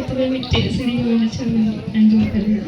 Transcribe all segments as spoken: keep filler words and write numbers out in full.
ᱛᱚᱵᱮ ᱢᱤᱫᱴᱮᱡ ᱥᱮᱨᱮᱧ ᱦᱩᱭ ᱢᱟᱪᱷᱟ ᱵᱚᱱ ᱟᱸᱡᱚᱢ ᱛᱟᱞᱮᱭᱟ᱾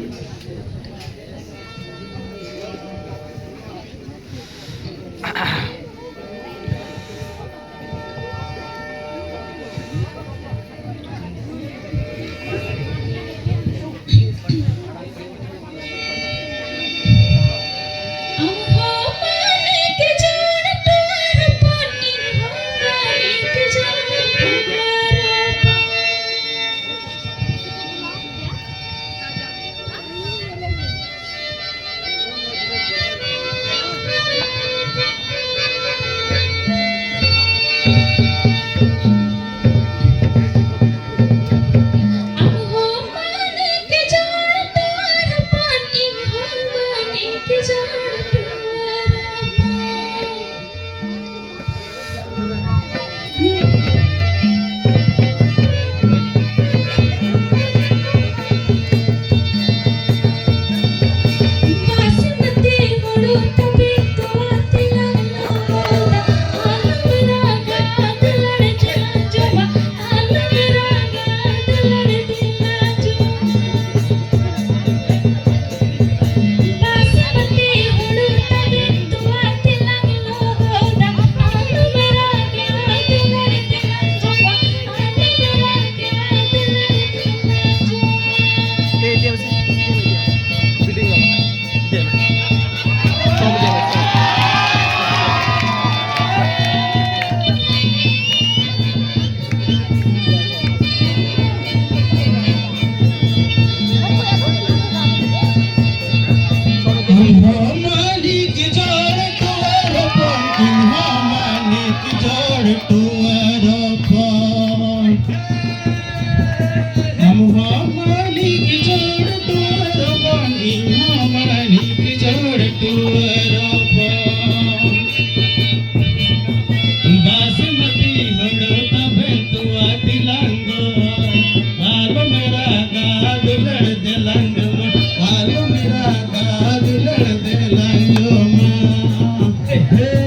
ᱟᱢ ᱦᱚᱸ ᱢᱟᱹᱱᱤᱠ ᱡᱚᱲ ᱴᱩᱣᱟᱹᱨ ᱦᱚᱯᱚᱱ, ᱤᱧ ᱦᱚᱸ ᱢᱟᱹᱱᱤᱠ ᱡᱚᱲ ᱴᱩᱣᱟᱹᱨ ᱦᱚᱯᱚᱱ᱾ ᱟᱢ ᱦᱚᱸ ᱢᱟᱹᱱᱤᱠ ᱡᱚᱲ ᱴᱩᱣᱟᱹᱨ ᱦᱚᱯᱚᱱ, ᱤᱧ ᱦᱚᱸ ᱢᱟᱹᱱᱤᱠ ᱡᱚᱲ ᱴᱩᱣᱟᱹᱨ ᱦᱚᱯᱚᱱ᱾ ᱵᱟᱥᱢᱚᱛᱤ ᱦᱳᱲᱳ ᱛᱟᱵᱮᱱ ᱛᱚᱣᱟ ᱛᱮᱞᱟᱝ ᱫᱚ, ᱟᱞᱚᱢ ᱨᱟᱜᱟ ᱫᱩᱞᱟᱹᱲ ᱫᱮᱞᱟᱝ ᱫᱚ, ᱟᱞᱚᱢ ᱨᱟᱜᱟ ᱫᱩᱞᱟᱹᱲ ᱫᱮᱞᱟᱝ ᱫᱚ ᱢᱟ᱾